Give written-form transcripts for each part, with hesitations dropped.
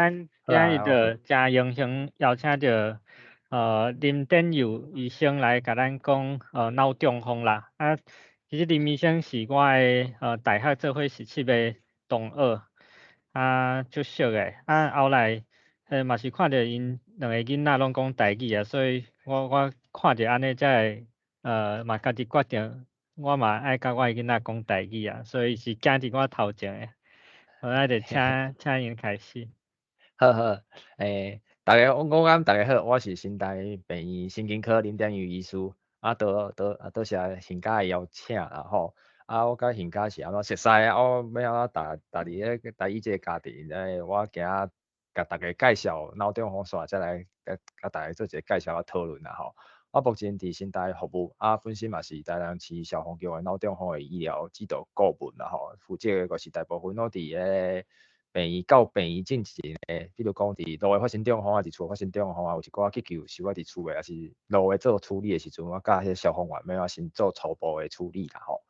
咱今日就誠榮幸邀請著林典佑醫生來共咱講腦中風啦。啊，其實林醫生是我的大學做伙實習的同學，啊，足熟的。啊，後來嘛是看著𪜶兩个囡仔攏講台語啊，所以我看著按呢才會嘛家己決定，我嘛愛佮我的囡仔講台語啊，所以是行佇我頭前的。好，咱就請𪜶開始。好好，大家我講大家好，我是新大病院神經科林典佑醫師，啊，多多啊多謝新家的邀請啦吼，啊，我佮新家是按怎熟似啊，我欲按怎踏佇咧台語這個家庭，我今仔共大家介紹腦中風煞，才來共大家做一個介紹佮討論啦吼。我目前佇新大服務，啊，本身嘛是台南市消防局的腦中風的醫療指導顧問啦吼，負責的就是大部分攏佇彼個病院到病院進前的，比如講佇路的發生中風啊，佇厝發生中風啊，有一寡急救需要佇厝的，抑是路的做處理的時陣，我佮彼個消防員欲按怎先做初步的處理啦吼。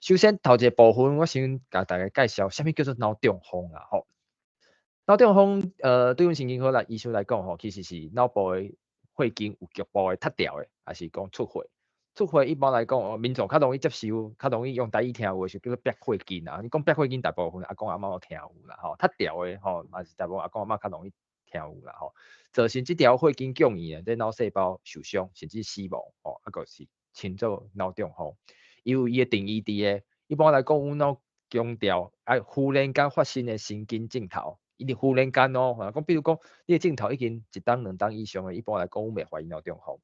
首先頭一個部分，我先共大家介紹啥物叫做腦中風啦吼。腦中風，對阮神經科來醫生來講吼，其實是腦部的血管有局部的塞掉的，抑是講出血。出血一般來講，民眾較容易接受，較容易用台語聽有的是叫做煏血筋啊。你講煏血筋，大部分阿公阿嬤攏聽有啦吼。塞掉的吼，嘛是大部分阿公阿嬤較容易聽有啦吼。造成這條血筋強硬，這腦細胞受傷，甚至死亡吼，啊閣是稱做腦中風。伊有伊的定義佇的。一般來講，阮腦強調愛忽然間發生的神經症頭，伊是忽然間哦，講比如講，你的症頭已經一冬兩冬以上的，一般來講，阮袂懷疑腦中風。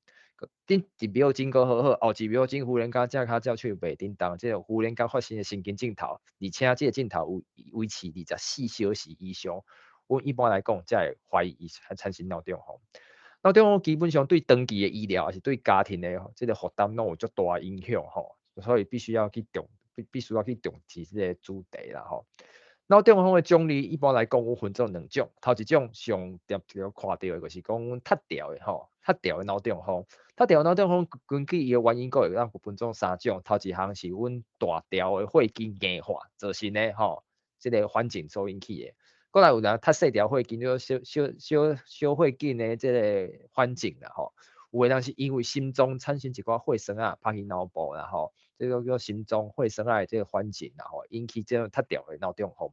頂一秒鐘閣好好，後一秒鐘忽然間正跤正手袂振動，這個忽然間發生的神經症頭，而且這個症頭有維持24小時以上，阮一般來講才會懷疑伊產生腦中風。腦中風基本上對長期的醫療，抑是對家庭的這個負擔攏有足大影響吼，所以必須要去重視這個主題啦吼。腦中風的種類一般來講有分做兩種，頭一種上常常看著的就是講阮塞掉的吼，塞掉的腦中風。塞掉的腦中風根據伊的原因，閣會當分做三種。頭一項是阮大條的血筋硬化造成的吼，這個環境所引起的。閣來有人較細條血筋，叫小小小小血筋的這個反症啦吼。有的人是因為心臟產生一寡血栓仔，拍去腦部啦吼，這個叫心臟血栓仔的這個反症啦吼，引起這種塞掉的腦中風。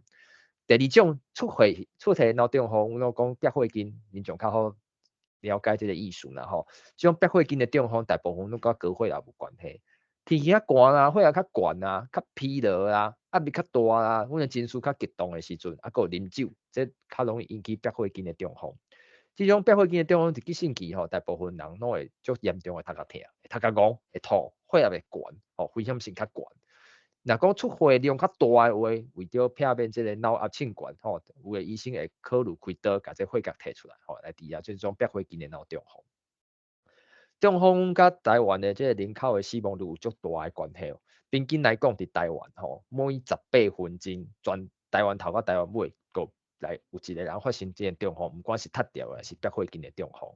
第二種出血出體腦中風，阮攏講煏血筋，民眾較好了解這個意思啦吼。這種煏血筋的中風，大部分攏佮高血壓有關係。天氣較寒啦，血壓較懸啊，較疲勞啊，壓力較大啊，阮的情緒較激動的時陣，啊，閣有啉酒，這較容易引起煏血筋的中風。這種煏血筋的中風佇急性期吼，大部分人攏會足嚴重的頭殼疼，頭殼戇，會吐，血壓會懸，吼，危險性較懸。若講出血量較大的話，為著避免這個腦壓衝懸，吼，有的醫生會考慮開刀，共這血液提出來，吼，來治療這種煏血筋的腦中風。中風佮台灣的這個人口的死亡率有足大的關係哦。平均來講，佇台灣吼，每18分鐘，全台灣頭到台灣尾，閣來有一個人發生這個中風，毋管是塞掉的，抑是煏血筋的中風。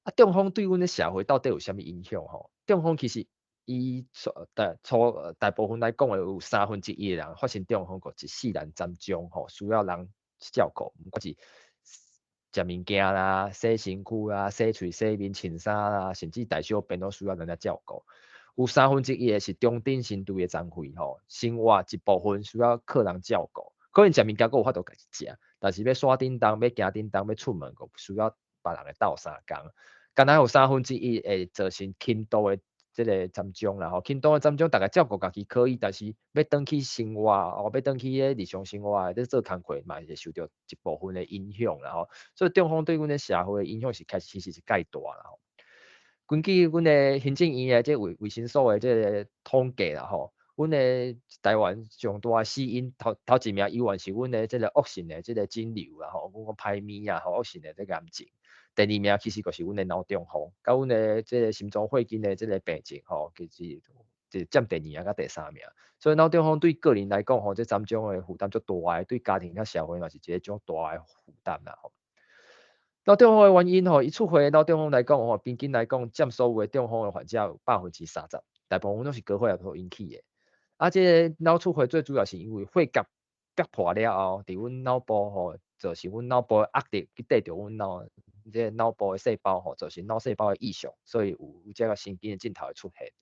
啊，中風對阮的社會到底有啥物影響吼？中風其實伊大初大部分來講的有三分之一的人發生中風，閣一世人殘障吼，需要人照顧，毋管是食物件啦、洗身軀啦、洗喙、洗面、穿衫啦，甚至大小便攏需要人來照顧。有三分之一的是中等程度的殘廢吼，生活一部分需要靠人照顧。可能食物件閣有法度家己食，但是欲徙振動、欲行振動、欲出門，閣需要別人來鬥相共。敢若有三分之一會造成輕度的這個殘障啦吼，輕度的殘障，逐家照顧家己可以，但是欲轉去生活哦，欲轉去彼日常生活咧做工課，嘛是會受著一部分的影響啦吼。所以中風對阮的社會的影響是開始其實是蓋大啦吼。根據阮的行政院的這衛生所的這個統計啦吼，阮的台灣上大的死因頭頭一名猶原是阮的這個惡性的這個腫瘤啦吼，阮講歹物啊吼，惡性的這個癌症。第二名其實就是阮的腦中風，佮阮的這個心臟血筋的這個病症吼，其實就佔第二名佮第三名。所以腦中風對個人來講吼，這殘障的負擔足大的，對家庭佮社會嘛是一個足大的負擔啦吼。腦中風的原因吼，伊出血腦中風來講吼，平均來講佔所有的中風的患者有30%，大部分攏是高血壓所引起的。啊，這個腦出血最主要是因為血管逼破了後，佇阮腦部吼。造成阮腦部的壓力去綴著阮腦這個腦部的細胞吼，造成腦細胞的異常，所以有這個神經的症頭會出現。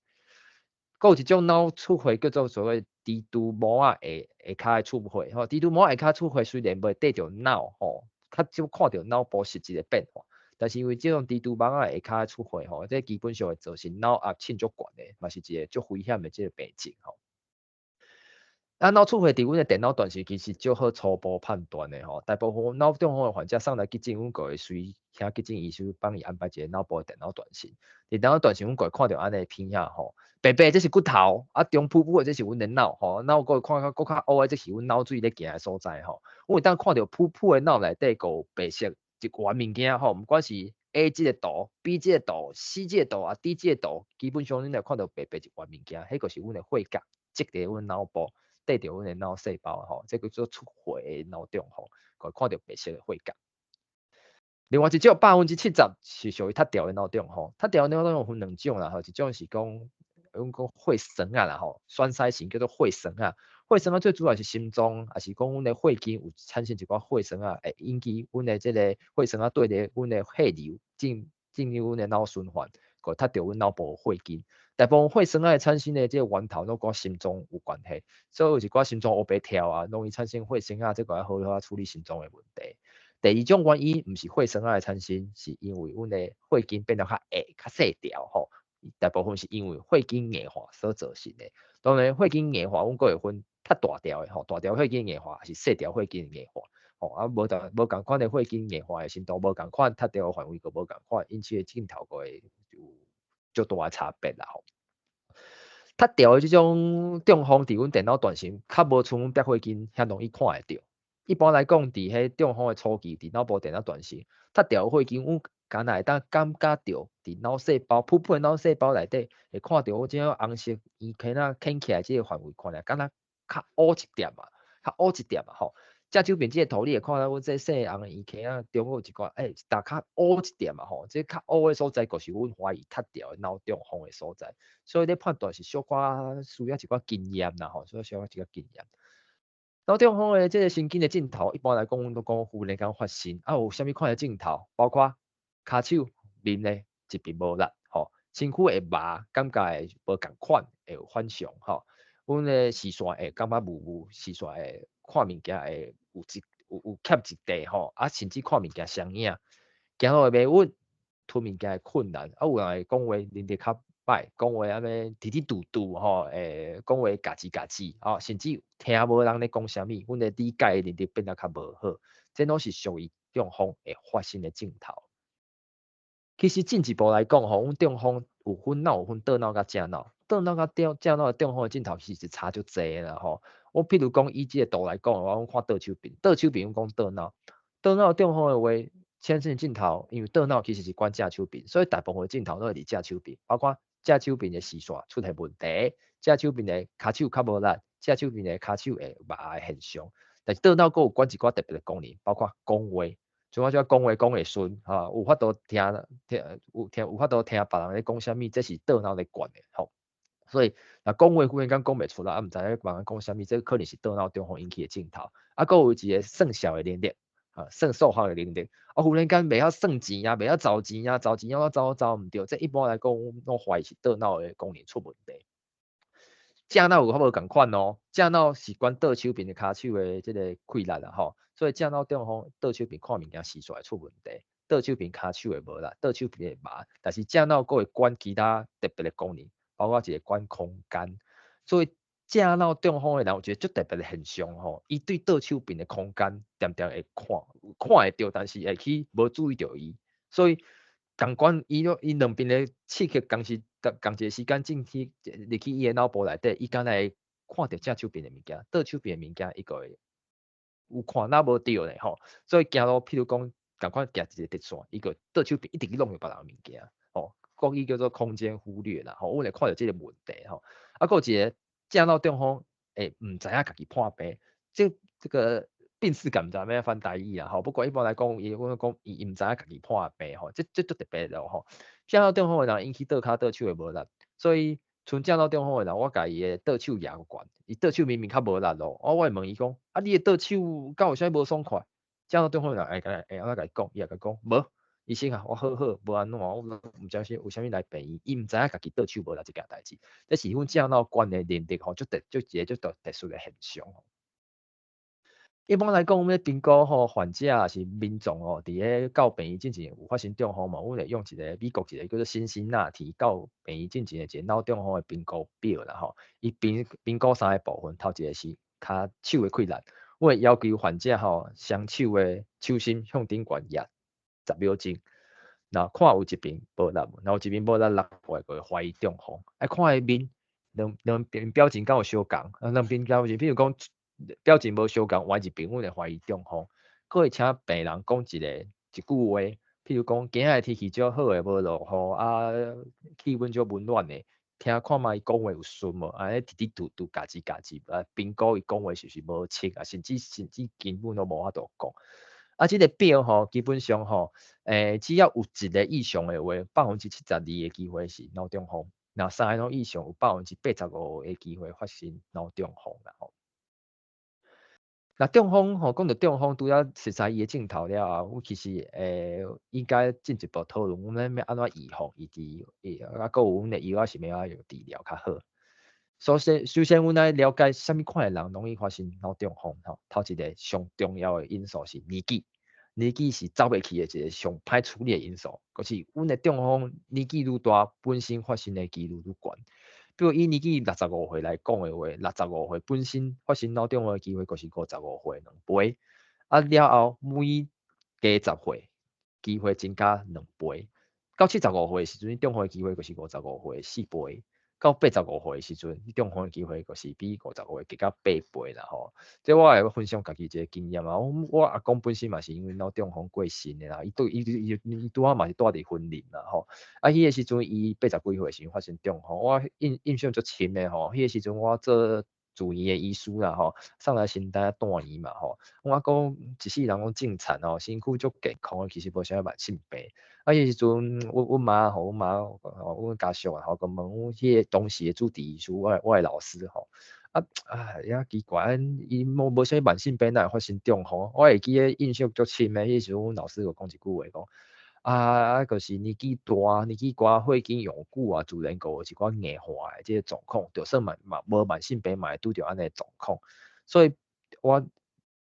閣有一種腦出血叫做所謂蜘蛛網仔下下跤的出血吼，蜘蛛網下跤出血雖然袂綴著腦吼，較少看著腦部實質的變化，但是因為這種蜘蛛網仔下跤的出血吼，這基本上會造成腦壓衝足懸的，嘛是一個足危險的這個病症吼。啊，腦出血佇阮的電腦斷層其實足好初步判斷的吼，大部分腦中風的患者送來急診，阮就會隨請急診醫師幫伊安排一個腦部的電腦斷層。佇電腦斷層，阮就會看著按呢片仔吼，白白這是骨頭，啊中浮浮的這是阮的腦吼，腦閣會看較閣較烏的這是阮腦水咧行的所在吼。阮會當看著浮浮的腦內底閣有白色一圓物件吼，毋管是 A 這個圖、B 這個圖、C 這個圖啊、D 這個圖，基本上恁會看著白白一圓物件，彼個是阮的血液積佇阮腦部。綴著阮的腦細胞吼，這叫做出血的腦中風，會看著白色的血液。另外一種70%是屬於脫掉的腦中風，脫掉的腦中風分兩種啦吼，一種是講阮講血栓仔啦吼，栓塞型叫做血栓仔，血栓仔最主要是心臟，抑是講阮的血筋有產生一寡血栓仔，會引起阮的這個血栓仔對咧阮的血流進入阮的腦循環，會脫掉阮腦部血筋。大部分血栓仔的產生的這個源頭攏佮心臟有關係，所以有一寡心臟烏白跳啊，容易產生血栓仔，這個愛好好處理心臟的問題。第二種原因毋是血栓仔的產生，是因為阮的血筋變得較硬、較細條吼。大部分是因為血筋硬化所造成的。當然，血筋硬化，阮閣會分較大條的吼，大條血筋硬化，抑是細條血筋硬化。吼啊，無仝款的血筋硬化的程度無仝款，脫掉的範圍閣無仝款，引起的症頭閣會有足大的差別啦吼。脫掉的這種中風，佇阮電腦斷層較無像阮白血筋遐容易看會著。一般來講，佇彼中風的初期，佇腦部電腦斷層，脫掉的血筋，阮敢若會當感覺著，佇腦細胞，浮浮的腦細胞內底，會看著這種紅色圓圈仔牽起來這個範圍，看起來敢若較烏一點啊，較烏一點啊吼。正手邊這個圖，你會看到阮這細紅的圓圈仔中有一寡，欸，逐較烏一點啊吼，這較烏的所在，就是阮懷疑脫掉的腦中風的所在。所以咧判斷是小可需要一寡經驗啦吼，所以小可一寡經驗。腦中風的這個神經的症頭，一般來講，阮攏講忽然間發生，啊有啥物款的症頭？包括跤手、面咧一邊無力，吼，身軀會麻，感覺會無仝款，會有反常，吼。阮的視線會感覺霧霧，視線會看物件會有一有有欠一塊吼，啊甚至看物件雙影，行路會袂穩，吞物件會困難，啊有人會講話能力較歹，講話按呢直直嘟嘟吼，會講話夾字夾字，吼，甚至聽無人咧講啥物，阮的理解能力變得較無好，這攏是屬於中風會發生的症頭。其實進一步來講吼，阮中風有分腦有分倒腦佮正腦，倒腦佮正腦的中風的症頭其實差足濟啦吼。我譬如講以這個圖來講的話，阮看倒手邊，倒手邊阮講倒腦，倒腦中風的話，產生的症頭，因為倒腦其實是管正手邊，所以大部分症頭攏會佇正手邊，包括正手邊的視線出現問題，正手邊的跤手較無力，正手邊的跤手會麻的現象。但是倒腦閣有管一寡特別的功能，包括講話。像我這講話講會順，吼，有法度聽聽有聽有法度聽別人咧講啥物，這是倒腦咧管的吼。所以若講話忽然間講袂出來，啊，毋知影別人講啥物，這可能是倒腦中風引起的症頭。啊，閣有一個算數的能力，啊，算數學的能力，啊，忽然間袂曉算錢啊，袂曉找錢啊，找錢啊，走走毋著，這一般來講，攏懷疑是倒腦的功能出問題。正腦有較無仝款哦，正腦是管倒手邊的跤手的這個氣力啦吼，所以正腦中風倒手邊看物件視線會出問題，倒手邊跤手會無力，倒手邊會麻，但是正腦閣會管其他特別的功能，包括一個管空間。所以正腦中風的人有一個足特別的現象吼，伊對倒手邊的空間定定會看看會著，但是會去無注意著伊，所以仝款伊伊兩邊的刺激仝時仝一個時間進去入去伊的腦部內底，伊敢若會看著正手邊的物件，倒手邊的物件伊個會有看若無著咧吼。所以行路譬如講仝款行一個直線，伊個倒手邊一直去弄著別人的物件，吼，國語叫做空間忽略啦，吼，阮會看著這個問題吼。啊，閣有一個正腦中風會毋知影家己破病，這個病恥感毋知欲按怎翻台語啦吼。不過一般來講，伊阮講伊毋知影家己破病吼，這足特別的吼。正腦中風的人引起倒跤倒手會無力，所以像正腦中風的人，我共伊的倒手舉懸，伊倒手明明較無力咯，我會問伊講：啊，你的倒手敢有啥物無爽快？正腦中風人會共會按怎共伊講？伊會共講無，醫生啊，我好好，無按怎，我毋知是為啥物來病院，伊毋知影家己倒手無力這件代誌。這是阮正腦懸的能力吼，足特足一個足特特殊的現象。一般來講，阮咧評估吼患者抑是民眾吼，佇咧到病院進前有發生中風嘛，阮會用一個美國一個叫做辛辛那提到病院進前的一個腦中風的評估表啦吼。伊評評估三個部分，頭一個是跤手的氣力，阮會要求患者吼雙手的手心向頂懸舉10秒鐘，若看有一邊無力，若有一邊無力落來，就會懷疑中風。愛看伊面兩兩邊表情敢有相仝，啊兩邊表情，比如講表情無相仝，歪一邊，阮會懷疑中風。閣會請病人講一個一句話，譬如講今仔日天氣足好的，無落雨，啊氣溫足溫暖的，聽看覓伊講話有順無？按呢直直拄拄咬字咬字，啊評估伊講話是毋是無清啊，甚至根本攏無法度講。啊，這個表吼，基本上吼，只要有一個以上的話，72%的機會是腦中風；若三個攏以上，有85%的機會發生腦中風啦吼。若中風吼，講著中風，除了熟似伊的症頭了後，阮其實應該進一步討論，阮欲按怎預防，以及啊，閣有阮的藥仔是欲按怎用治療較好。首先，首先，阮愛了解啥物款的人容易發生腦中風吼。頭一個上重要的因素是年紀，年紀是走袂去的一個上歹處理的因素。就是阮的中風年紀愈大，本身發生的幾率愈懸。比如以年紀六十五歲來講的話，六十五歲本身發生腦中風的機會就是55歲2倍。啊了後每加10歲，機會增加兩倍。到75歲的時陣，中風的機會就是55歲4倍。到85歲的時陣，中風的機會就是比55歲加到8倍啦吼。這我會分享家己一個經驗啊。我阿公本身嘛是因為腦中風過身的啦，伊對伊伊伊拄好嘛是蹛佇雲林啦吼。啊，彼個時陣伊八十幾歲時陣發生中風，我印印象足深的吼。彼個時陣我做住院的醫師啦吼，送來新大住院嘛吼。阮阿公一世人攏種田吼，身軀足健康的，其實無啥物慢性病。啊，彼時陣，阮阮媽吼，阮媽吼，阮家屬啊吼，閣問阮彼個當時的主治醫師，我的老師吼，啊啊，也奇怪，伊無無啥物慢性病，哪會發生中風？我會記得印象足深的，彼時陣阮老師有講一句話講，啊啊，就是年紀大，年紀大，血筋用久啊，自然閣有一寡硬化的這個狀況，就算嘛嘛無慢性病，嘛會拄著按呢狀況。所以我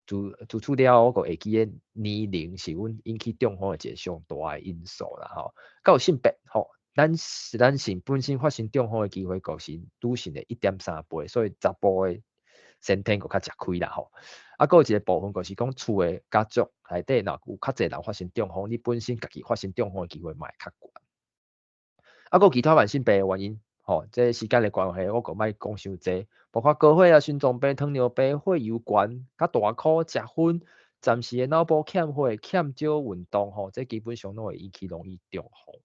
自自此了後，我閣會記得年齡是阮引起中風的一個上大的因素啦吼。閣有性別吼，咱男性本身發生中風的機會閣是女性的1.3倍，所以查埔的先天閣較食虧啦吼。啊，閣有一個部分就是講厝的家族內底若有較濟人發生中風，你本身家己發生中風的機會嘛會較懸。啊，閣有其他慢性病的原因，吼，這時間的關係，我閣莫講傷濟，包括高血壓、心臟病、糖尿病、血油懸、較大顆、食薰、暫時的腦部欠血、欠少運動，吼，這基本上攏會引起容易中風。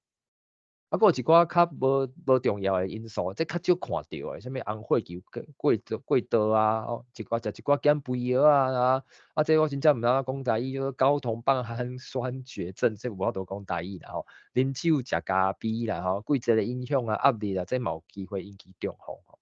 啊，閣有一寡較無無重要的因素，這較少看著的，啥物紅血球過過過多啊，哦，一寡食一寡減肥藥啊，啊，啊，這我真正毋知影講台語，叫做高酮棒氨酸血症，這無法度講台語啦吼。啉酒、食咖啡啦吼，季節的影響啊、壓力啊，這嘛有機會引起中風吼。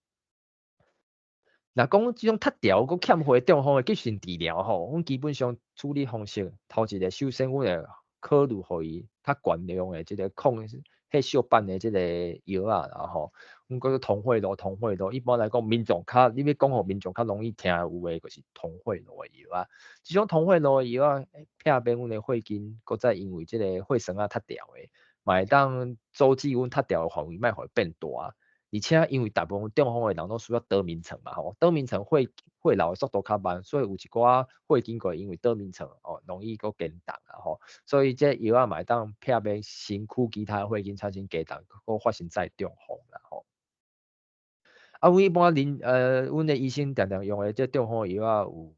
若講這種脫調閣欠血中風的急性治療吼，阮基本上處理方式，頭一個首先阮會考慮予伊較懸量的這個抗血小板的這個藥仔啦吼，阮叫做通血路，通血路。一般來講，民眾較你欲講予民眾較容易聽有的，就是通血路的藥仔。這種通血路的藥仔，避免阮的血筋閣再因為這個血栓仔脫掉的，嘛會當阻止阮脫掉的範圍莫予伊變大。而且因為大部分中風的人攏需要多眠床嘛吼，多眠床血血流的速度較慢，所以有一寡血筋會因為多眠床哦，容易閣加重啊吼。所以這藥仔嘛會當避免身軀其他血筋產生加重，閣發生再中風啦吼。啊，阮一般恁阮的醫生常常用的這中風的藥仔有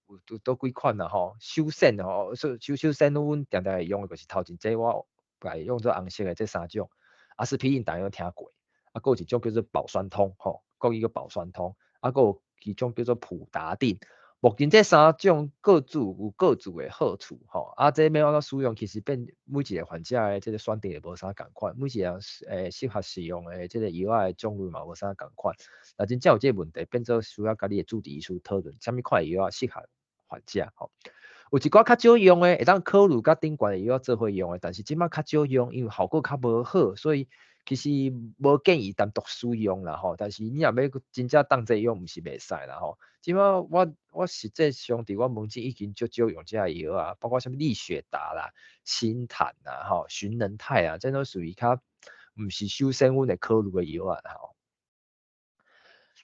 有佗幾款啦吼。首選吼，首首首選阮常常會用的就是頭前這我共用做紅色的這三種，阿司匹林大家攏聽過。啊，閣有一種叫做保酸通，吼，國語叫保酸通，啊，閣有一種叫做普達定。目前這三種各自有各自的好處，吼，啊，這欲按怎使用，其實變每一個患者的這個選擇會無啥仝款，每一個人適合使用的這個藥仔的種類嘛無啥仝款。若真正有這個問題，變做需要佮你的主治醫師討論，啥物款的藥仔適合患者，吼。有一寡較少用的，會當考慮佮頂懸的藥做伙用的，但是這擺較少用，因為效果較無好，所以其實無建議單獨使用啦吼。但是你若欲真正當做用，毋是袂使啦吼。這擺我實際上佇我門診已經足少用這个藥啊，包括啥物利雪達啦、心坦啦、吼、循能泰啊，這攏屬於較毋是首先阮會考慮的藥啊吼。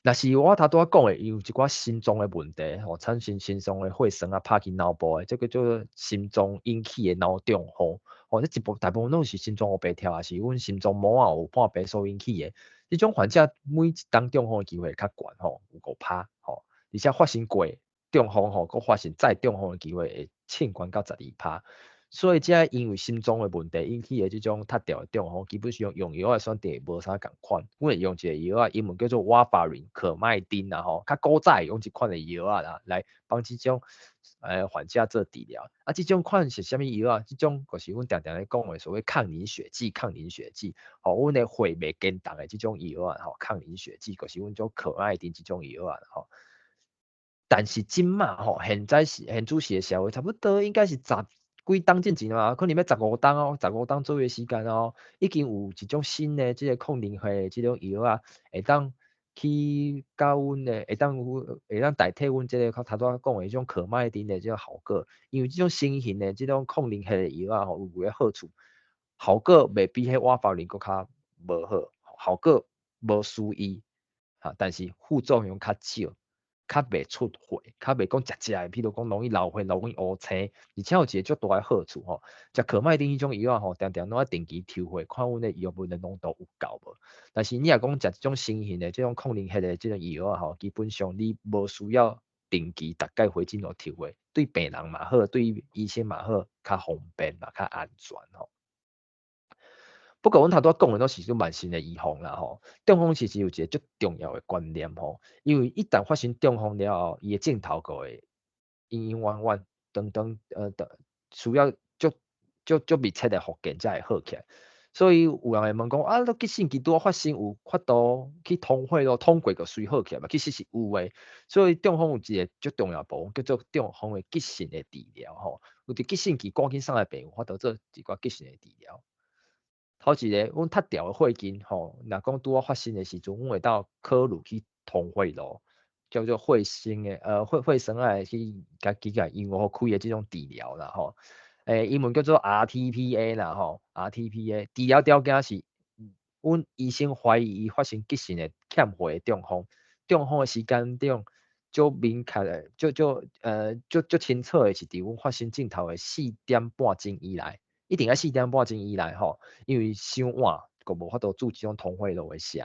若是我頭拄仔講的，伊有一寡心臟的問題吼，產生心臟的血栓啊，拍去腦部的，這個叫做心臟引起的腦中風。吼，這一部大部分攏是心臟烏白跳，抑是阮心臟膜啊有破皮所引起的。這種患者每一冬中風的機會較懸吼，有5趴吼，而且發生過中風吼，閣發生再中風的機會會衝懸到12趴。所以這因為心臟的問題引起的這種脫掉的中風，基本上用藥的選擇無啥仝款。阮會用一個藥仔，英文叫做 Warfarin 可邁丁啦吼，較古早會用這款的藥仔啦，來幫這種患者做治療。啊，這種款是啥物藥仔？這種就是阮定定咧講的所謂抗凝血劑，抗凝血劑，吼，阮的血袂堅凍的這種藥仔吼，抗凝血劑就是阮種可邁丁這種藥仔吼。但是這馬吼，現在是現主時的社會，差不多應該是十幾冬進前嘛，可能欲15冬哦，十五冬左右的時間哦，已經有一種新的這個抗凝血的這種藥仔，會當去佮阮的，會當代替阮這個較頭拄仔講的這種可邁丁的這種效果。因為這種新型的這種抗凝血的藥仔吼，有幾个好處，效果袂比彼瓦法林閣較無好，效果無輸伊，哈，但是副作用較少。較袂出血，較袂講食食的，譬如講容易流血、容易烏青，而且有一個足大的好處吼，食可邁丁彼種藥仔吼，定定攏愛定期抽血，看阮的藥物的濃度有夠無。但是你若講食這種新型的這種抗凝血的這種藥仔吼，基本上你無需要定期逐擺回診路抽血，對病人嘛好，對醫生嘛好，較方便嘛，較安全吼。不過，阮頭拄仔講的攏是種慢性的預防啦吼。中風其實有一個足重要的觀念吼，因為一旦發生中風了後，伊的症頭就會隱隱約約、長長的需要足足足密切的復健才會好起來。所以有人會問講啊，你急性期拄仔發生有法度去通血路通過就隨好起來無？其實是有的。所以中風有一個足重要部分叫做中風的急性的治療吼。有佇急性期趕緊送來病院，有法度做一寡急性的治療。頭一個，阮脫掉的血筋吼，若講拄仔發生的時陣，阮會當考慮去通血路，叫做血栓的血栓仔去共去共引予開的這種治療啦吼。英文叫做 RTPA 啦吼，RTPA 治療條件是，阮醫生懷疑伊發生急性的欠血的中風，中風的時間點足明確的，足足足足清楚的是佇阮發生症頭的4點半鐘以內。一定愛四點半鐘以內吼，因為傷晚閣無法度注這種通血路的射，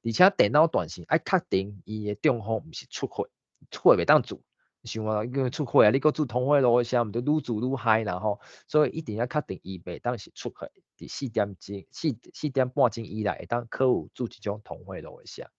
而且電腦斷層愛確定伊的中風毋是出血，出血袂當注，傷晚因為出血啊，你閣注通血路的射，毋著愈注愈害啦吼，所以一定愛確定伊袂當是出血，佇4點鐘4點半鐘以內會當考慮注這種通血路的射。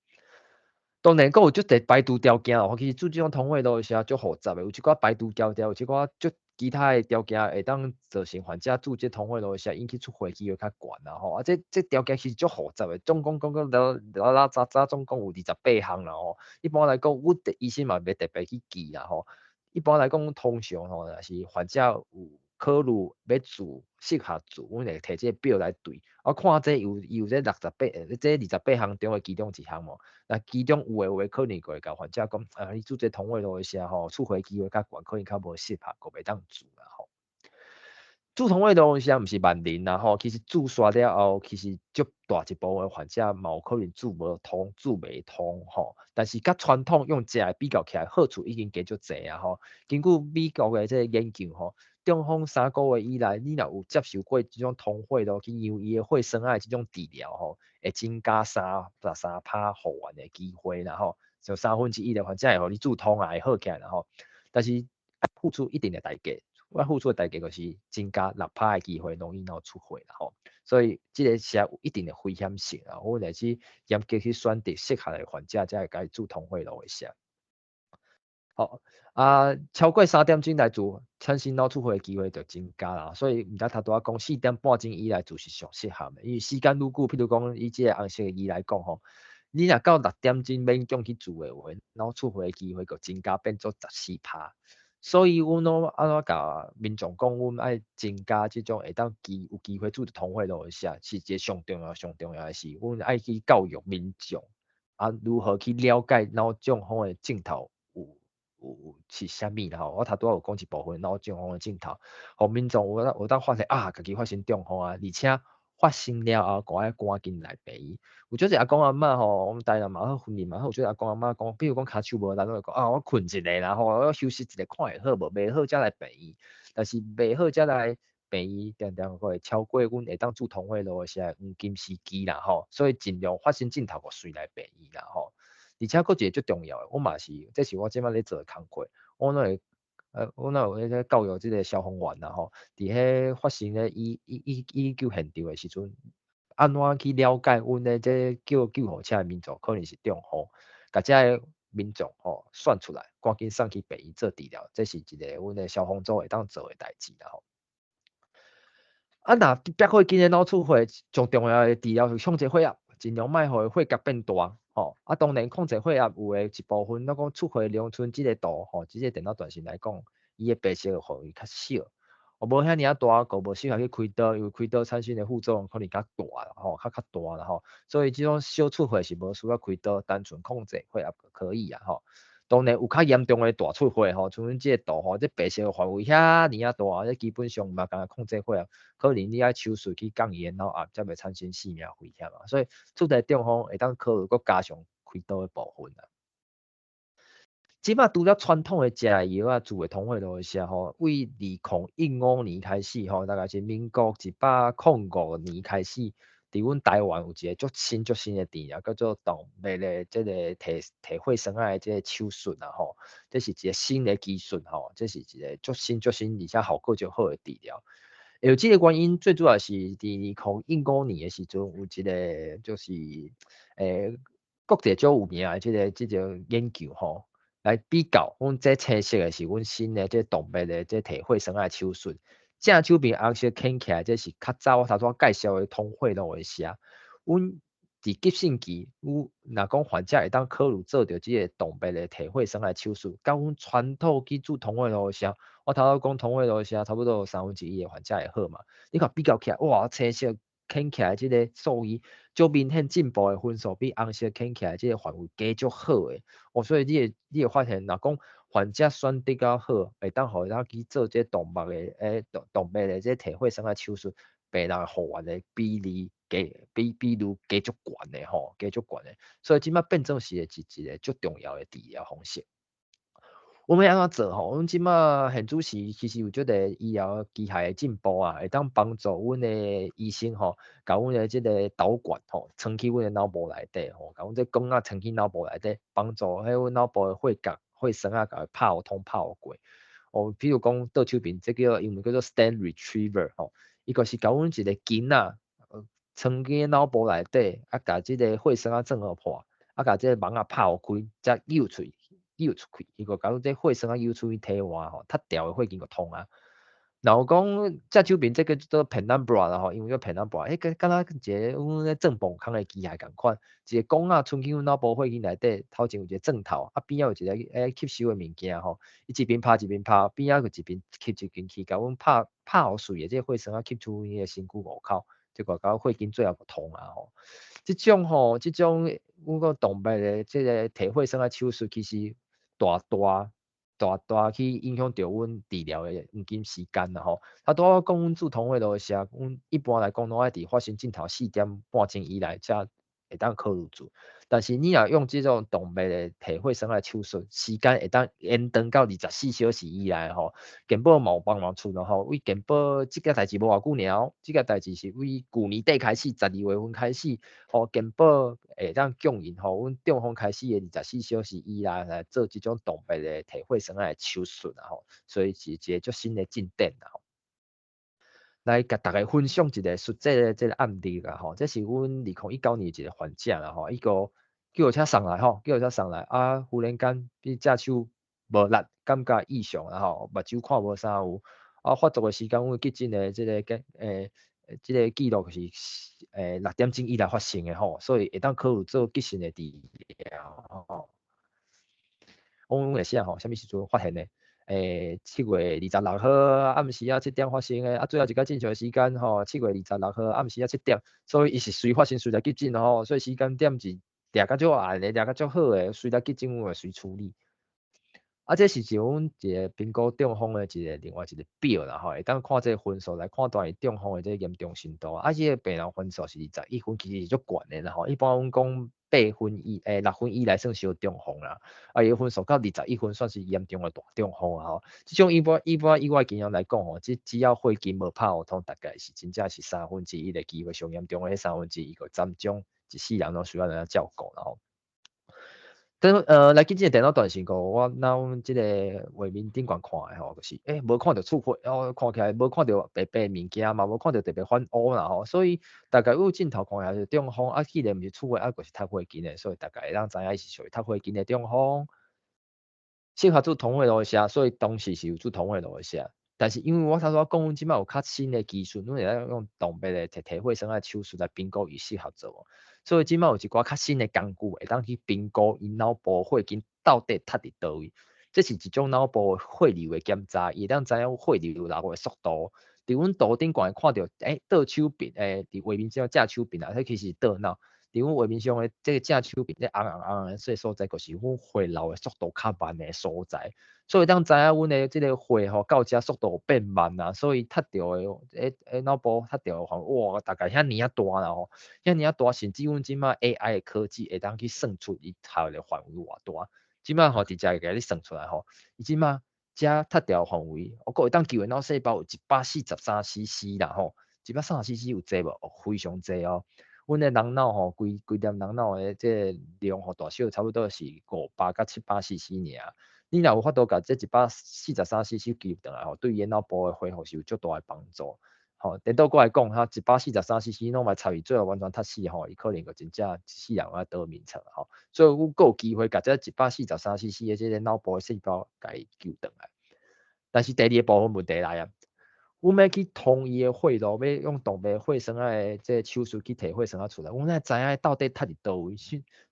當然，閣有足濟排除條件哦，其實注這種通血路的射足複雜的，有一寡排除條件，有一寡足其他的條件會當造成患者注這通血路的時引起出血機會較懸啦吼。啊，這條件其實足複雜的，總共講講了拉拉雜雜，總共有28項啦吼。一般來講，阮醫生嘛袂特別去記啦吼。一般來講，通常吼，若是患者有考慮欲注適合注，阮會提這個表來對。我看這有伊有這68，這28項中的其中一項無？若其中有的話，可能就會共患者講，啊，你注這通血路的時吼，出血機會較懸，可能較無適合，閣袂當注啦吼。注通血路的時毋是萬靈啦吼，其實注煞了後，其實足大一部分患者嘛有可能注無通、注袂通吼。但是佮傳統用食的比較起來，好處已經加足濟啊吼。根據美國的這個研究吼，中風3個月以內，你若有接受過這種通血路去讓伊的血栓仔的這種治療吼，會增加33趴復原的機會啦吼。就1/3的患者會予你注通啊，會好起來啦吼。但是付出一定的代價，我付出的代價就是增加6趴的機會容易腦出血啦吼。所以這個是有一定的危險性啊。阮會去嚴格去選擇適合的患者，才會共伊注通血路的射。好啊，超過3點鐘來注，產生腦出血的機會就增加啦。所以毋知頭拄仔講四點半鐘以內注是上適合的，因為時間愈久，譬如講以這個紅色的儀來講吼，你若到6點鐘勉強去注的話，腦出血的機會就增加變做14趴。所以阮攏按怎共民眾講，阮愛增加這種會當機有機會注通血路的時，是一个上重要、上重要的事。阮愛去教育民眾，啊，如何去了解腦中風的症頭有是啥物啦吼。我頭拄仔有講一部分腦中風的症頭，予民眾有當發現啊，家己發生中風啊，而且發生了後，閣愛趕緊來病院。有少濟阿公阿嬤吼，阮台南嘛好，雲林嘛好，有少濟阿公阿嬤講，比如講跤手無力，攏會講啊，我睏一下啦吼，我休息一下看會好無？袂好才來病院。但是袂好才來病院，定定會超過阮會當注通血路的時黃金時機啦吼。所以盡量發生症頭就隨來病院啦吼。而且閣一个足重要的，我嘛是，這是我這擺咧做的工課，我攏會，我若有彼個教育這个消防員啦吼，佇彼發生咧醫救現場的時陣，按怎去了解阮咧這叫救護車的民眾可能是中風，共這个民眾吼選出來，趕緊送去病院做治療，這是一个阮的消防組會當做的代誌啦吼。啊，若迫血筋的腦出血，上重要的治療是控制血壓，盡量莫予血壓變大吼。啊，當然控制血壓有的一部分，咱講出血量賰這个圖吼，這个電腦斷層來講，伊的白色的範圍較小，哦，無遐爾仔大，閣無適合去開刀，因為開刀產生的副作用可能較大啦吼，較大啦吼。所以這種小出血是無需要開刀，單純控制血壓就可以啊吼。當然有較嚴重的大出血吼，像阮這个圖吼，這白色的範圍遐爾仔大，這基本上嘛干焦控制血壓，可能你愛手術去降伊的腦壓，才袂產生性命危險啊。所以出來中風會當考慮閣加強開刀的部分啦。這擺除了傳統的食藥啊，注的通血路的時吼，為2015年開始吼，大概是民國105年開始，佇阮台灣有一个足新足新的治療，叫做動脈的這个提血栓仔的這個手術啦吼。這是一个新的技術吼，這是一个足新足新，而且效果足好的治療。有這个原因，最主要是佇2015年的時陣，有一个就是國際足有名的這個研究吼，來比較，阮這青色的是阮新的這動脈的這提血栓仔的手術。正手邊紅色牽起來，這是較早我頭拄仔介紹的通血路的時，阮佇急性期，有若講患者會當考慮做著這个動脈的提血栓的手術，佮阮傳統去注通血路的時，我頭拄仔講通血路的時，差不多有三分之一的患者會好嘛。你看比較起來，哇，青色牽起來這个數字，足明顯進步的分數比紅色牽起來這个範圍加足好的。哦，所以你會發現，若講患者選擇較好，會當予伊去做這動脈的動脈的這提血栓的手術，病人復原的比例加比率加足懸的吼，加足懸的。所以這擺變做是一个足重要的治療方式。阮欲按怎做吼？阮這擺現主時其實有足濟醫療機械的進步啊，會當幫助阮的醫生吼，共阮的這个導管吼，穿去阮的腦部內底吼，共阮這管仔穿去腦部內底，幫助彼阮腦部的血管、血栓仔共伊拍予通拍予過。哦，比如講倒手邊這叫英文叫做 stent retriever 吼，伊就是共阮一个弓仔，穿去腦部內底，啊，共這个血栓仔鑽予破，啊，共這個網仔拍予開，才扭出去。扭出去，伊個共阮這血栓仔扭出去體外吼，脫掉的血筋就通啊。若有講正手邊這个叫做 Penumbra 啦吼，英文叫 Penumbra，彼個敢若一个阮咧鑽墓空的機械仝款，一个管仔伸去阮腦部血筋內底，頭前有一个鑽頭，啊邊仔有一个吸收的物件吼，伊一邊拍一邊拍，邊仔閣一邊吸入進去，共阮拍拍予碎的這个血栓仔吸出彼个身軀外口，結果共血筋最後就通啊吼。這種吼，這種阮講動脈的這个提血栓的手術，其實大大大大去影響著阮治療的黃金時間啦吼。啊，拄仔講阮注通血路的時，阮一般來講攏愛佇發生症頭4點半鐘以內才會當考慮做。但是你若用這種動脈的提血栓的手術，時間會當延長到24小時以內吼。健保嘛有幫忙出咯吼，為健保這個代誌無偌久爾，這個代誌是為舊年底開始，12月份開始，吼，健保會當供應吼，阮中風開始的24小時以內來做這種動脈的提血栓的手術啦吼，所以是一个足新的進展啦吼。來共大家分享一个實際的這个案例啦吼，這是阮2019年一个患者啦吼，伊個救護車送來吼，救護車送來啊，忽然間伊正手無力，感覺異常啦吼，目睭看無啥有，啊發作的時間，阮急診的這个這个記錄是6點鐘以內發生的吼，所以會當考慮做急性的治療吼。阮會寫吼，啥物時陣發現的？ 7月26號暗時仔7點發生的，啊最後一工正常的時間吼，7月26號暗時仔七點，所以伊是隨發生隨來急診吼，所以時間點是掠甲足暗的，掠甲足好的，隨來急診阮會隨處理。啊，這是一阮一個評估中風的一個另外一個表啦吼，會當看這個分數來判斷伊中風的這個嚴重程度。啊，這個病人分數是21分，其實是足懸的啦吼。一般阮講8分以6分以內算小中風啦，啊，伊分數到21分算是嚴重的大中風啊吼。這種一般以我的經驗來講吼，這只要血筋無拍予通，大概是真正是1/3的機會，上嚴重的彼1/3個針種一世人攏需要人家照顧啦吼。等來急診的電腦斷層圖，我那阮這個畫面頂懸看的吼，就是，無看著出血，哦，看起來無看著白白的物件嘛，無看著特別反烏啦吼，所以大概有鏡頭看起來是中風，啊，既然毋是出血，啊，就是塞血筋的，所以大概會當知影伊是屬於塞血筋的中風。適合做通血路的射，所以當時是有做通血路的射。但是因為我頭拄仔講，阮這擺有較新的技術，阮會使用動脈的提提血栓的手術來評估伊適合做無。所以這擺有一寡較新的工具，會當去評估𪜶腦部血筋到底塞佇佗位。這是一種腦部血流的檢查，伊會當知影血流流的速度。佇阮圖頂懸會看著，倒手邊，佇畫面上正手邊啊，彼其實是倒腦。佇阮畫面上的這個正手邊，這紅紅紅的這所在，就是阮血流的速度較慢的所在。所以當知影阮的這個血吼到遮速度變慢啊，所以塞著的，腦部塞著的範圍，哇，大概遐爾仔大啦吼，遐爾仔大，甚至阮這擺 AI 的科技會當去算出伊塞的範圍偌大。這擺吼直接會共你算出來吼，伊這擺遮塞著的範圍，閣會當救的腦細胞有143 cc 啦吼，130 cc 有濟無？哦，非常濟哦。阮的人腦吼，規規粒人腦的這個量吼，大小差不多是500到700 cc 爾。你若有法度共這143 cc 救轉來吼，對伊的腦部的恢復是有足大的幫助。吼，顛倒過來講，哈，143 cc 攏嘛插伊最後完全塞死吼，伊可能就真正一世人愛倒眠床吼。所以阮閣有機會共這143 cc 的這個腦部的細胞共伊救轉來。但是第二個部分問題來啊，阮欲去通伊的血路，欲用動脈血栓的這個手術去提血栓仔出來，阮愛知影到底塞佇佗位。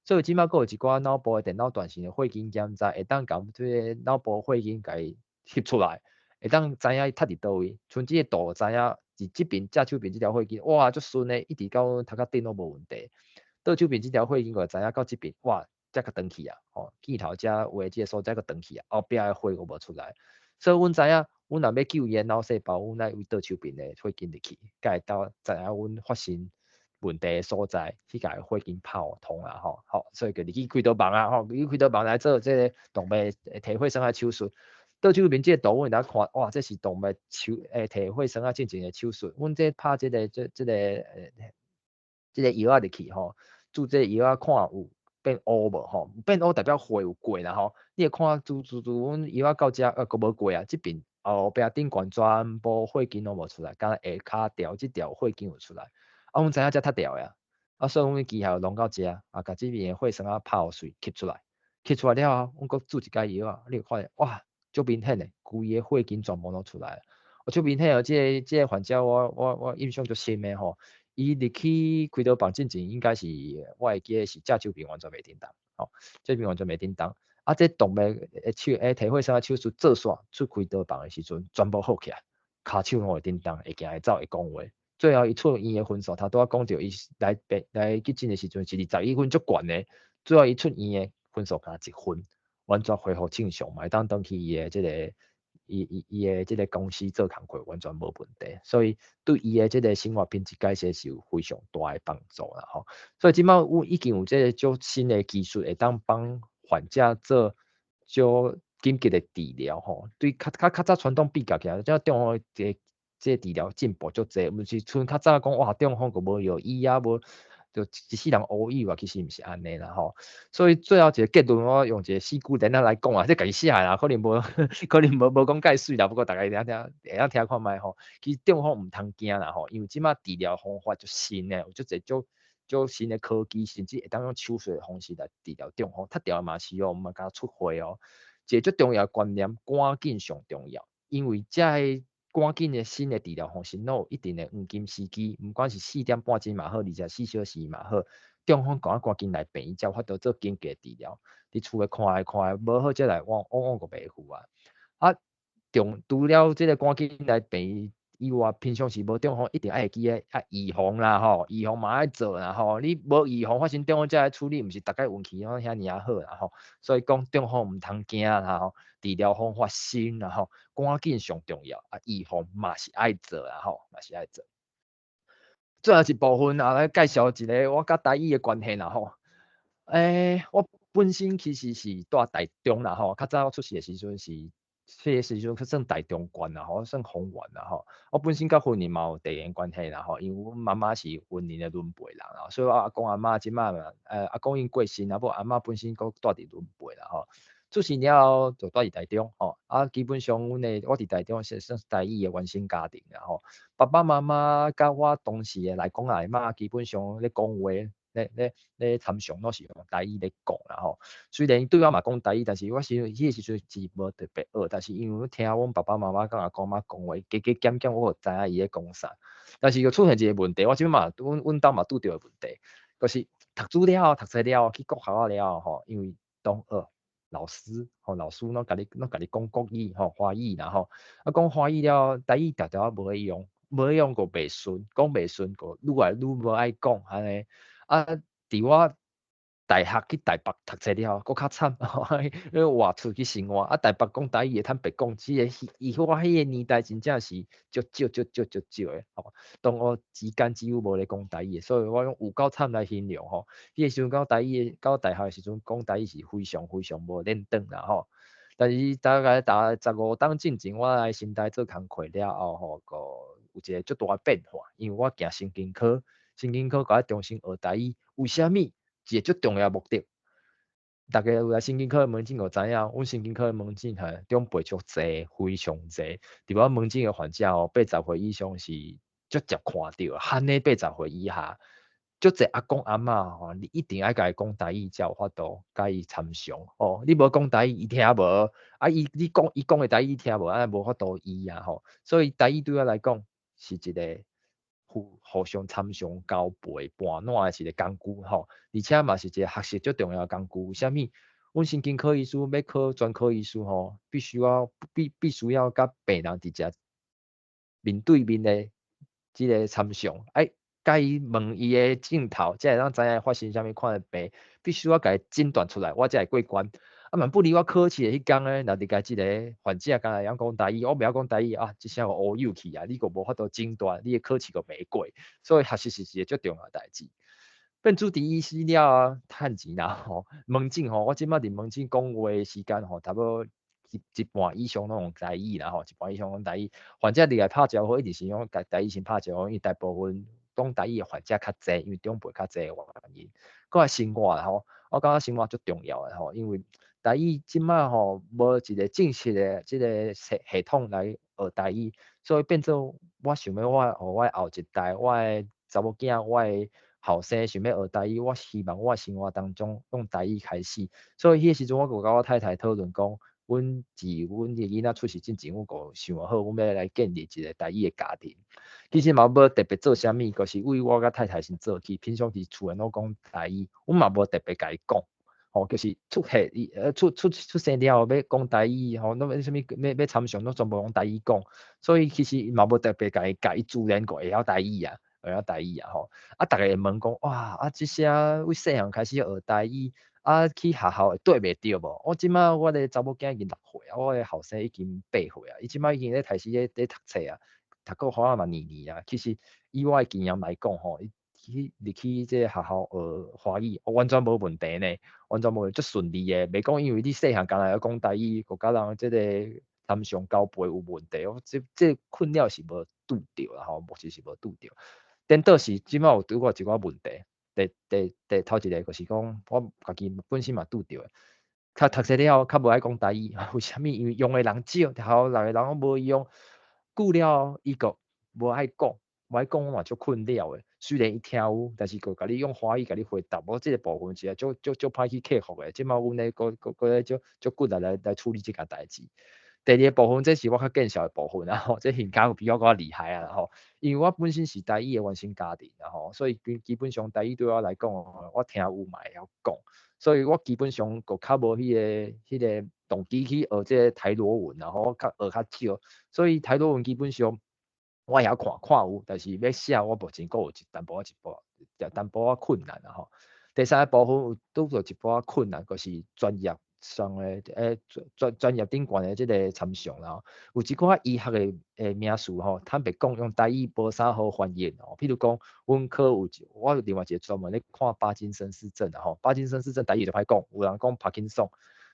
所以這擺閣有一寡腦部的電腦斷層的血筋檢查，會當共這個腦部血筋共伊翕出來，會當知影伊塞佇佗位。像這個圖知影佇這邊正手邊這條血筋，哇，足順的，一直到阮頭殼頂攏無問題。倒手邊這條血筋閣知影到這邊，哇，才較長去啊，吼，鏡頭遮畫這個所在閣長去啊，後壁的血閣無出來。所以阮知影，阮若欲救伊的腦細胞，阮愛為倒手邊的血筋入去，才會當知影阮發生問題的所在，去共伊血筋拍予通啊吼，好，所以就入去開刀房啊吼，入去開刀房來做這個動脈提血栓的手術。倒手邊這個圖，阮會當看，哇，這是動脈手提血栓仔進前的手術。阮這拍這個這這個這個藥仔入去吼，注這個藥仔看有變烏無吼？變烏代表血有過啦吼。你會看注注注，阮藥仔到遮閣無過啊，這邊後壁頂懸全部血筋攏無出來，敢若下跤條這條血筋有出來。啊，阮知影遮塞著的啊，啊，所以阮機械弄到遮，啊，共這邊的血栓仔拍予媠，吸出來，吸出來了後，阮閣注一擺藥仔，你會發現哇，足明顯的，規个血筋全部攏出來。我足明顯哦，這個患者我印象足深的吼，伊入去開刀房進前，應該是我會記得是正手邊完全袂振動，吼，這邊完全袂振動。啊，這動脈的手提血栓的手術做煞出開刀房的時陣，全部好起來，跤手攏會振動，會行會走會講話。最後伊出院的分數，頭拄仔講著伊來病來急診的時陣是21分足懸的，最後伊出院的分數敢若1分，完全恢復正常，嘛會當轉去伊的這個伊伊伊的這個公司做工課，完全無問題。所以對伊的這個生活品質改善是有非常大的幫助啦吼。所以這擺有已經有這個足新的技術，會當幫患者做足緊急的治療吼。對較較較早傳統比較起來，這中風的這個治療進步足濟，毋是像較早講哇，中風閣無藥醫啊，無就一世人烏有啊，其實毋是按呢啦吼。所以最後一個結論，我用一個四句簡單來講啊，這家己寫的啦，可能無可能無無講介媠啦，不過大家會當聽會當聽看覓吼。其實中風毋通驚啦吼，因為這擺治療方法足新的，有足濟足足新的科技，甚至會當用手術的方式來治療中風，塞著嘛是哦，毋嘛敢出血哦。一個足重要的觀念，趕緊上重要，因為這个趕緊的新的治療方式，攏有一定的黃金時機，毋管是4點半鐘嘛好，24小時嘛好，中風趕趕緊來病院才有法度做緊急治療。佇厝內看來看來無好，才來往往往閣袂赴啊。啊，中除了這個趕緊來病院以外，平常時無中風一定愛會記得啊預防啦吼，預防嘛愛做啦吼。你無預防發生中風才來處理，毋是逐擺運氣攏遐爾仔好啦吼。所以講中風毋通驚啦吼，治療方法新啦吼，趕緊上重要啊，預防嘛是愛做啦吼，嘛是愛做。最後一部分啊，來介紹一个我佮台語的關係啦吼。我本身其實是蹛台中啦吼，較早我出世的時陣是，細个時陣去算台中縣啦吼，算豐原啦吼。我本身佮雲林嘛有地緣關係啦吼，因為阮媽媽是雲林的崙背人啦，所以我阿公阿嬤這擺嘛，阿公已經過身啊，不過阿嬤本身閣蹛佇崙背啦吼。出世了後就蹛佇台中吼，啊，基本上阮的我佇台中是算是台語的原生家庭啦吼。爸爸媽媽佮我當時的內公內嬤，基本上咧講話，咧參詳攏是用台語咧講啦吼。雖然對我嘛講台語，但是我時彼个時陣是無特別學，但是因為聽阮爸爸媽媽佮阿公阿嬤講話，加加減減我就知影伊咧講啥。但是又出現一個問題，我這擺嘛，阮兜嘛拄著的問題，就是讀書了後，讀冊了後去國校了後吼，因為同學、老師吼，老師攏共你講國語吼、華語啦吼，啊講華語了，台語定定仔無咧用，無咧用閣袂順，講袂順閣愈來愈無愛講按呢。啊，佇我大學去台北讀冊了後，閣較慘，因為活出去生活，啊台北講台語會通白講，這个伊我彼个年代真正是足少足少足少的吼，同學之間幾乎無咧講台語的，所以我用有夠慘來形容吼。彼個時陣講台語的，到大學的時陣講台語是非常非常無輪轉啦吼。但是大概大15冬進前，我來新台做工課了後吼，閣有一個足大的變化，因為我行神經科，神經科閣愛重新學台語，為啥物？一個足重要的目的，逐家有來神經科的門診就知影，阮神經科的門診吼長輩足濟，非常濟。佇我門診的患者吼，80歲以上是足捷看著，罕咧80歲以下，足濟阿公阿嬤吼，你一定愛共伊講台語才有法度共伊參詳吼。你無講台語，伊聽無，啊伊你講伊講的台語伊聽無，按呢無法度醫啊吼。所以台語對我來講是一個互相參詳、交陪、伴暖的一個工具吼，而且嘛是一個學習足重要的工具。為啥物？阮神經科醫師欲考專科醫師吼，必須要佮病人直接面對面的這个參詳，愛共伊問伊的症頭，才會當知影發生啥物款的病，必須要共伊診斷出來，我才會過關。啊，萬不離我考試的彼工呢，若入來一個患者敢若會曉講台語，我袂曉講台語啊，這聲烏有去啊，你閣無法度診斷，你的考試閣袂過，所以學習是一個足重要的代誌。變主治醫師了後，趁錢啦吼，門診吼，我這擺佇門診講話的時間吼，差不多一半以上攏用台語啦吼，一半以上攏台語。患者入來拍招呼，一定是用台語先拍招呼，因為大部分講台語的患者較濟，因為長輩較濟的原因。閣來生活啦吼，我感覺生活足重要的吼，因為台語這擺吼無一個正式的這个系統來學台語，所以變做我想欲我予我的後一代，我的查某囝，我的後生想欲學台語，我希望我的生活當中用台語開始。所以彼個時陣，我閣佮我太太討論講，阮自阮的囡仔出世進前，阮就想好，阮欲來建立一個台語的家庭。其實嘛無特別做啥物，就是為我佮太太先做起。平常時厝內攏講台語，阮嘛無特別共伊講。吼，就是出世伊出生了後欲講台語吼，攏欲啥物欲參詳，攏全部用台語講。所以其實嘛無特別共伊教，伊自然就會曉台語啊，會曉台語啊吼。啊，逐家會問講，哇，啊這聲為細漢開始學台語，啊去學校會對袂著無？我這擺我的查某囝已經6歲啊，我的後生已經8歲啊，伊這擺已經咧開始咧讀冊啊，讀國語嘛年年啊。其實以我的經驗來講吼，去入去這個學校學華語，完全無問題呢，完全無足順利的。袂講因為你細漢敢若會曉講台語，閣佮人這个參詳交陪有問題，我這困擾是無拄著啦吼，目前是無拄著。顛倒是這擺有拄過一寡問題，第頭一個就是講，我家己本身嘛拄著的，較讀冊了後較無愛講台語，為啥物？因為用的人少，學校內的人攏無用，久了伊閣無愛講，無愛講我嘛足困擾的。雖然伊聽有，但是閣共你用華語共你回答，我這個部分是足足足歹去克服的。這擺阮咧閣閣閣咧足足骨力來處理這件代誌。第二個部分，這是我較見笑的部分啊吼，這現家有比我閣較厲害啊吼，因為我本身是台語的原生家庭啊吼，所以基本上台語對我來講，我聽有嘛會曉講，所以我基本上閣較無彼個動機去學這個台羅文，然後較學較少，所以台羅文基本上我會曉看看有，但是欲寫我目前閣有一淡薄仔一步，淡薄仔困難啦吼。第三个部分有拄著一寡困難，就是專業上的專業頂懸的這个參詳啦吼。有一寡醫學的名詞吼，坦白講用台語無啥好翻譯哦。譬如講，阮科有一我有另外一個專門咧看巴金森氏症啦吼，巴金森氏症台語就歹講，有人講帕金遜，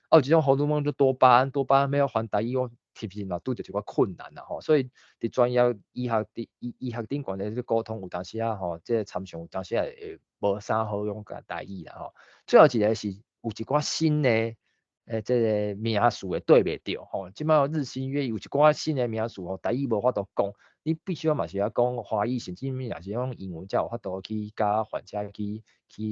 啊有一種荷爾蒙叫多巴胺，多巴胺欲翻台語我其實嘛拄著一寡困難啦吼。所以佇專業醫學佇醫學頂懸的這個溝通有當時仔吼，這個參詳有當時仔會無啥好用共台語啦吼。最後一個是有一寡新的這個名詞會對袂著吼，這擺日新月異，有一寡新的名詞吼，台語無法度講，你必須要嘛是愛講華語，甚至若是用英文才有法度去佮患者去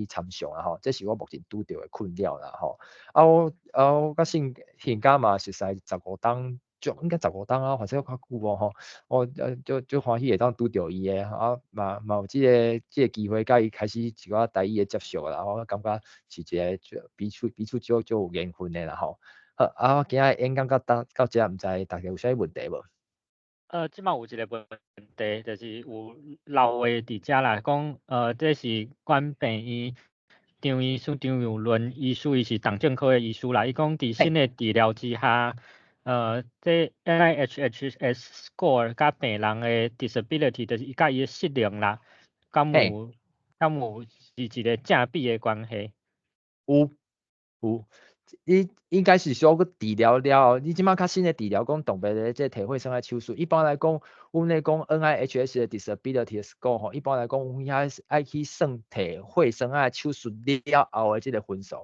參詳啦吼，這是我目前拄著的困擾啦吼。啊我啊我佮信現家嘛熟似15冬，就應該十五冬啊，或者較久哦吼。我足足歡喜會當拄著伊的，啊嘛嘛有這個機會佮伊開始一寡台語的接觸啦，我感覺是一個足彼此彼此足足有緣分的啦吼。好，啊我今仔演講到遮，毋知大家有啥物問題無？這擺有一個問題，就是有留話佇遮啦，講這是阮病院張醫師張有倫醫師，伊是重症科的醫師啦。伊講佇新的治療之下，這 NIHSS score 佮病人的 disability，就是伊佮伊的失能啦，敢有是一個正比的關係？有有，伊應該是說閣治療了後，你這擺較新的治療，講特別咧這體會生的手術，一般來講，阮咧講 NIHSS 的 disability score 吼，一般來講，阮遐愛去算體會生的手術了後的這個分數。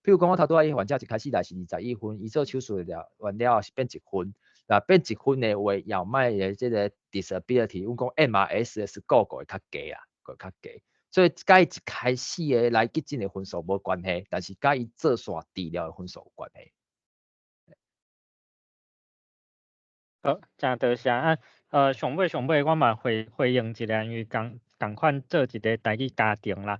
譬如講，我頭拄仔伊患者一開始來是21分，伊做手術了完了後是變一分，若變一分的話，藥賣的這個 disability，阮講 mRS 的 score 會較低啊，會較低。所以佮伊一開始的來急診的分數無關係，但是佮伊做煞治療的分數有關係。好，誠多謝啊！上尾上尾我嘛回應一下，因為仝款做一個台語家庭啦。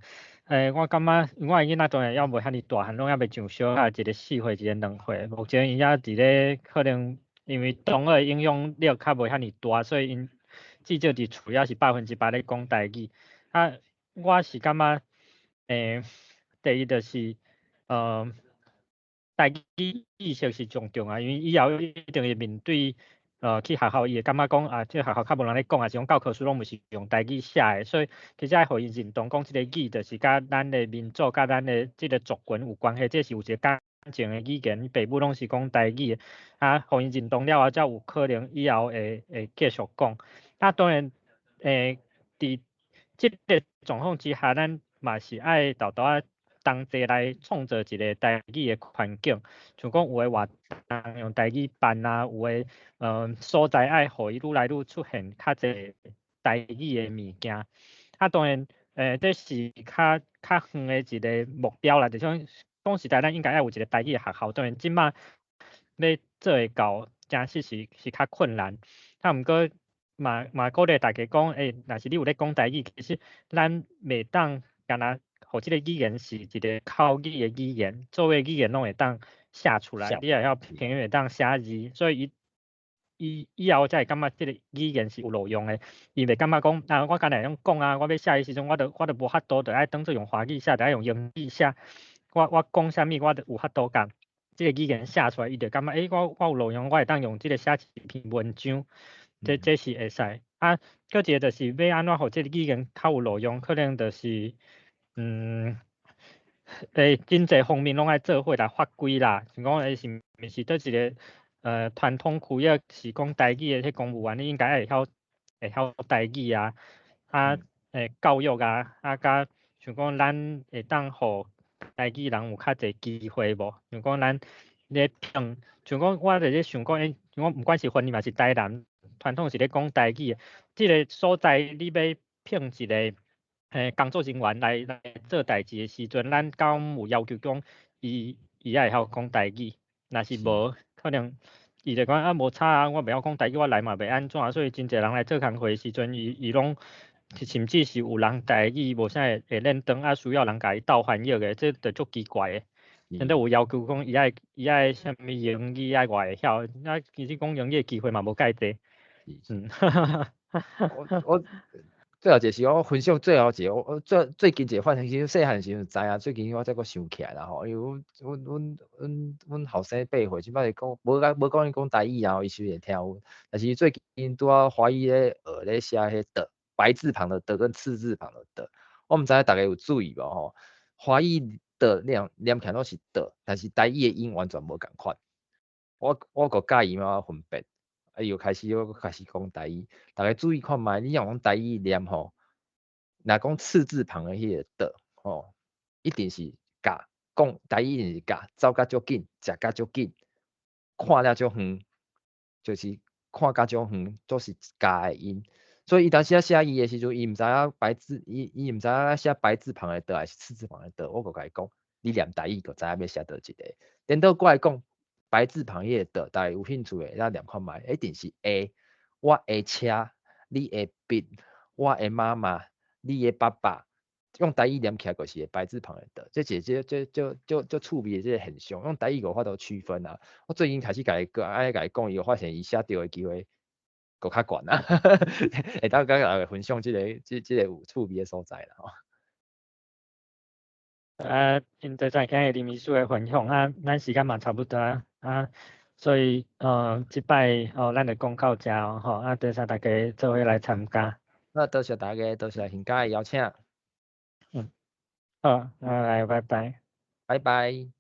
我感覺因為我的囡仔當然猶未遐爾大漢，攏猶未上小學，一個4歲，一個2歲。目前𪜶猶佇咧可能因為同學的影響力較無遐爾大，所以𪜶至少佇厝猶是100%咧講台語。啊，我是感覺，第一就是，台語意識是上重要，因為以後一定會面對，去學校伊會感覺講啊，這個學校較無人咧講，抑是講教科書攏毋是用台語寫的，所以其實愛予𪜶認同講這個語就是佮咱的民族、佮咱的這個族群有關係，這是有一個感情的語言，爸母攏是講台語的，啊，予𪜶認同了後，才有可能以後會繼續講。啊，當然，佇這個狀況之下，咱嘛是愛沓沓仔同齊來創造一個台語的環境，像講有的活動用台語辦啊，有的所在愛予伊愈來愈出現較濟台語的物件。啊，當然，這是較遠的一個目標啦，就像講實在，咱應該愛有一個台語的學校。當然，這擺欲做會到，誠實是較困難。啊，毋過嘛鼓勵大家講，若是你有咧講台語，其實咱袂當干焦予這個語言是一個口語的語言，做伙語言攏會當寫出來，你也會曉朋友會當寫字，所以伊以後才會感覺這個語言是有路用的。伊袂感覺講啊，我干焦會曉講啊，我欲寫的時陣，我著無法度，著愛當做用華語寫，著愛用英語寫。我講啥物，我著有法度共這個語言寫出來，伊就感覺我有路用，我會當用這個寫一篇文章，這是會使。啊，閣一個就是欲按怎予這個語言較有路用，可能就是，真濟方面攏愛做伙來法規啦，像講是毋是佗一個傳統區域是講台語的彼公務員，你應該愛會曉台語啊，啊，教育啊，啊，佮像講咱會當予台語人有較濟機會無？像講咱咧聘，像講我佇咧想講，像講毋管是雲林抑是台南，傳統是咧講台語的，這個所在你欲聘一個工作人員來做代誌的時陣，咱敢有要求講伊愛會曉講台語？若是無，可能伊就講啊無差啊，我袂曉講台語，我來嘛袂按怎，所以真濟人來做工課的時陣，伊攏甚至是有人台語無啥會練轉，啊需要人共伊鬥翻譯的，這就足奇怪的。真正有要求講伊愛啥物英語愛偌會曉，啊，其實講英語的機會嘛無蓋濟。我最後一個是我分享最後一個，我最近一個發現，其實細漢時陣就知影，最近我才閣想起來啦吼，因為阮後生八歲，這擺是講無講無講伊講台語啊，伊雖然聽有，但是最近拄仔華語咧學咧寫彼的白字旁的的跟赤字旁的的，我毋知影逐家有注意無吼？華語的念念起來攏是的，但是台語的音完全無仝款。我閣教伊慢慢分辨。啊，伊又開始又開始講台語，逐家注意看覓，你若講台語念吼，若講赤字旁的彼個的吼，一定是共講台語一定是共走甲足緊，食甲足緊，看了足遠，就是看甲足遠，都是共的音。所以伊當時寫字的時陣，伊毋知影白字，伊毋知影寫白字旁的的還是赤字旁的的，我閣共伊講，你念台語就知影欲寫佗一个。顛倒過來講，白字旁彼個的，逐家有興趣的，咱念看覓，一定是的，我的車，你的筆，我的媽媽，你的爸爸，用台語念起來就是白字旁的的，這是這這這這這趣味的這个現象，用台語無法度區分啊。我最近開始共伊講，按呢共伊講，伊就發現伊寫對的機會閣較懸啊。會當共大家分享這个這個有趣味的所在啦吼。啊，真多謝今日林醫師的分享啊，咱時間嘛差不多啊，啊，所以這擺哦，咱就講到遮哦，吼，啊，多謝大家做伙來參加。好，多謝大家，多謝賢嘉的邀請。嗯，好，那來，拜拜。拜拜。